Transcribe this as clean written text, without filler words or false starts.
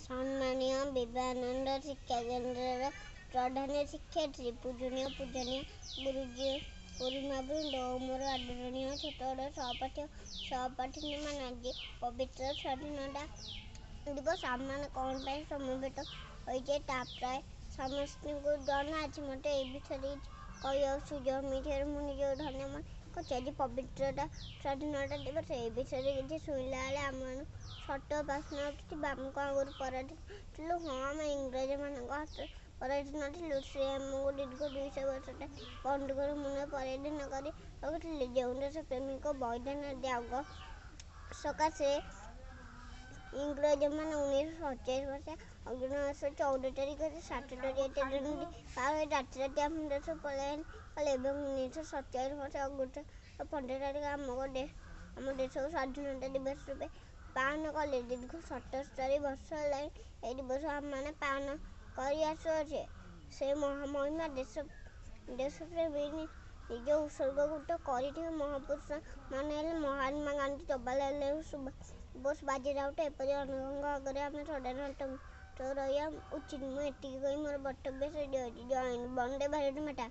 ସମ୍ମାନୀୟ ବିବେକାନନ୍ଦ ଶିକ୍ଷା କେନ୍ଦ୍ରର ପ୍ରଧାନ ଶିକ୍ଷୟିତ୍ରୀ, ପୂଜନୀୟ ପୂଜନୀୟ ଗୁରୁଜୀ ଗୁରୁମା ବୃନ୍ଦ ଓ ମୋର ଆଦରଣୀୟ ଛୋଟ ବଡ଼ ସହପାଠୀ ସହପାଠିନୀ ମାନେ, ଆଜି ପବିତ୍ର ସ୍ୱାଧୀନତା ଦିବସ। ଆମମାନେ କ'ଣ ପାଇଁ ସମବେତ ହୋଇଛେ ତା ପ୍ରାୟ ସମସ୍ତଙ୍କୁ ଜଣା ଅଛି। ମୋତେ ଏ ବିଷୟରେ କିଛି କହିବାକୁ ସୁଯୋଗ ମିଳିଥିବାରୁ ମୁଁ ନିଜକୁ ଧନ୍ୟ ମନେ କରୁଛି। ଆଜି ପବିତ୍ରତା ସ୍ୱାଧୀନତା ଦିବସ। ଏ ବିଷୟରେ କିଛି ଶୁଣିଲା ବେଳେ ଆମମାନଙ୍କୁ ସତ ବାସ୍ନା ଉଠୁଥିବ। ଆମେ କ'ଣ ଆଗରୁ ପରାଧୀନ ଥିଲୁ? ହଁ, ଆମେ ଇଂରେଜମାନଙ୍କ ହାତରେ ପରାଧୀନ ଥିଲୁ। ସେ ଆମକୁ ଦୀର୍ଘ 200 ବର୍ଷ ବନ୍ଧୁକର ମୁନରେ ପରାଧୀନ କରି ରଖିଥିଲେ। ଯେଉଁ ଦେଶ ପ୍ରେମିକ ବଳିଦାନ ତ୍ୟାଗ ସକାଶେ ଇଂରେଜମାନେ 1947 ମସିହା ଅଗ୍ରହଣ ମାସ 14 ତାରିଖରେ 7ଟାରେ ଏତେ ପାର ହୋଇ ରାତି ରାତି ଆମ ଦେଶ ପଳାୟନ କଲେ ଏବଂ 1947 ମସିହା ଅଗଷ୍ଟ 15 ତାରିଖ ଆମ ଦେଶକୁ ସ୍ୱାଧୀନତା ଦିବସ ରୂପେ ପାଳନ କଲେ। ଦୀର୍ଘ 77 ବର୍ଷ ହେଲାଣି ଏହି ଦିବସ ଆମେମାନେ ପାଳନ କରି ଆସୁଅଛେ। ସେ ମହାମହିମା ଦେଶପ୍ରେମୀ ନିଜ ଉତ୍ସର୍ଗୀକୃତ କରିଥିବା ମହାପୁରୁଷ ମାନେ ହେଲେ ମହାତ୍ମା ଗାନ୍ଧୀ, ଜବାହରଲାଲ ନେହେରୁ, ସୁଭାଷ ବୋଷ, ବାଜି ରାଉତ, ଏପରି ଅନେକଙ୍କ ଆଗରେ ଆମେ ସଦା ନତମସ୍ତକ ରହିବା ଉଚିତ। ମୁଁ ଏତିକି କହି ମୋର ବକ୍ତବ୍ୟ ଶେଷ କରୁଛି। ଜୟ ହିନ୍ଦ, ବନ୍ଦେ ଭାରତ ମାତା।